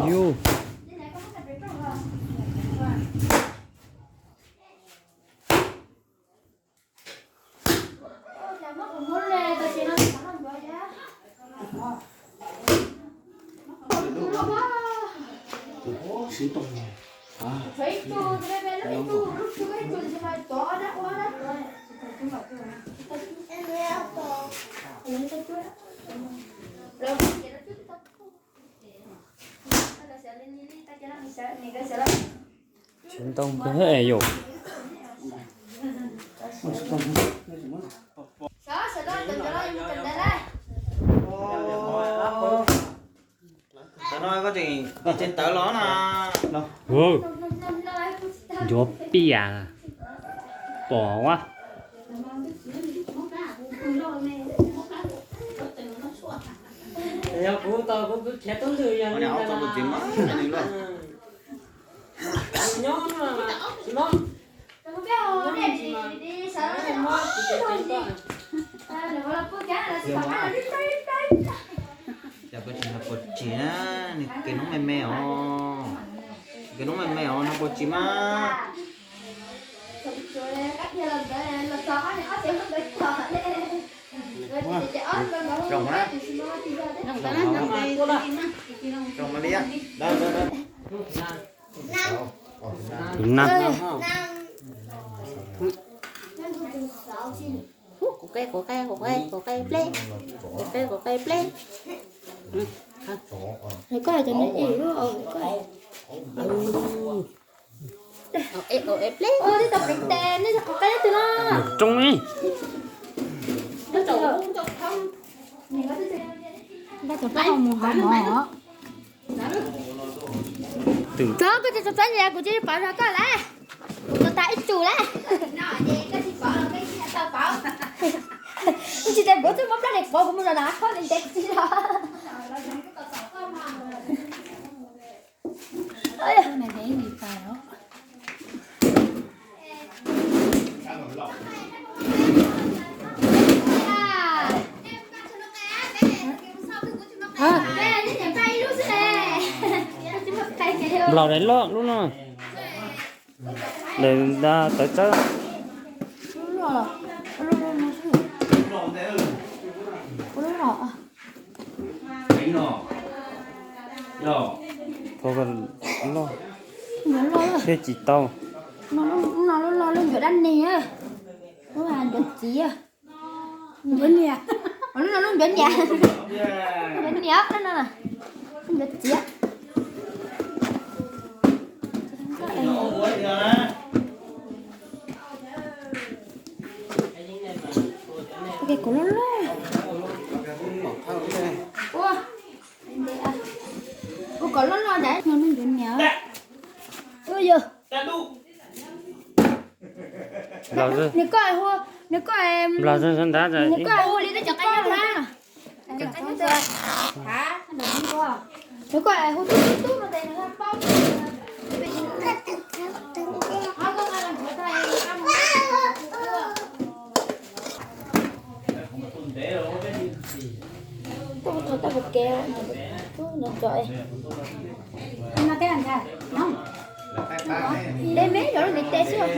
Yus. Tsis ntau kawg yom. Tawm no koj tseem tsev tawv los na. Ncuav piam pom a. Yog kuv tau kuv khiav tub ntwg yog li ntawd. Cas koj tsis nqa pov tseg na, nws kev noob me me os. Kev noob me me os, nqa pov tseg mas. Zoo mas li. Tus nab. Kuv qe, kuv qe, kuv qe, kuv qe pleb. Kuv qe, kuv qe pleb. Koj hais tias nws ib lub, koj. Ua, ua pleb. Ua, twb tau pem tes, nej qhov qe twg no? Rooj ib. Npaj tus peb ho mus hov mov. Koj, koj tsis tau txob nyas, kuv tsis pom zog koj lawm. Kuv tau tas ib tsum lawm. Tsis tas kuv twb muab plab li qov kuv mus los na, koj li ntev tsis los. Nplaum daim loj lub no. Daim da tawv tsawb. Thov loj thiab tsis tau. No lub loj lub ncuav dab nis, lub ncuav txiv. Ncuav niam. Lub no lub ncuav niam. Ncuav niam, lub no lub ncuav txiv. Ua, ua kom loj loj ntawd no lub ncuav niam. Ua yog. Nws koj hu, nws koj, nws koj hu li tej cov qab na. Nws koj hu tub tub tub no tes nws paub. Tuaj tau tau kev no tso. Dej me cov lub ntiv tes xwb.